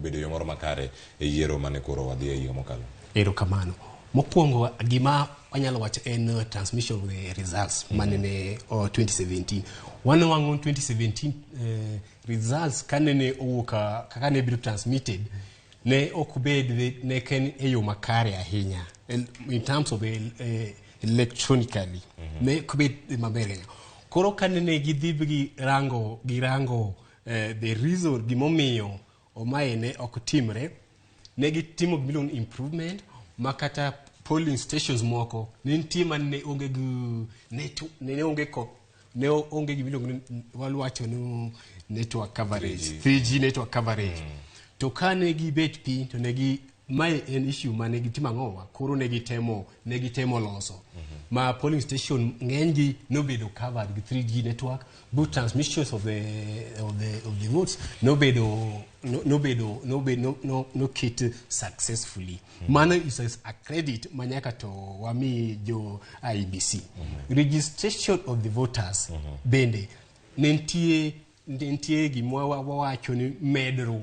Bedo yo moro makare e yiero mane koro wadhi e higa mokalo. Erokamano. Mokwongo gima wanyalo wacho en transmission of the results manene 2017. Wanwang'o 2017 results kanene owuok kaka ne biro transmitted ne ok bed ne en e yo makare ahinya in terms of electronically ne ok bed maber ahinya. Koro kanene gidhi girango the reason gimomiyo omae ne ok timre, ne gitimo gimiluongo ni improvement ma kata polling stations moko ne nitie mane onge gi ne onge ko ne onge gimiluongo ni, wawacho ni, network coverage, 3G network coverage. To ka ne gibet piny to ne gi mae en issue mane gitimo ang'owa, koro ne gitemo loso ma polling station ng'enygi nobedo covered gi 3G network, both transmissions of the votes nobedo no- nobedo nobedo no, no, noket successfully. Mano is a credit manyaka to wami jo IEBC. Registration of the voters bende ne nitie gima wawacho ni medruok.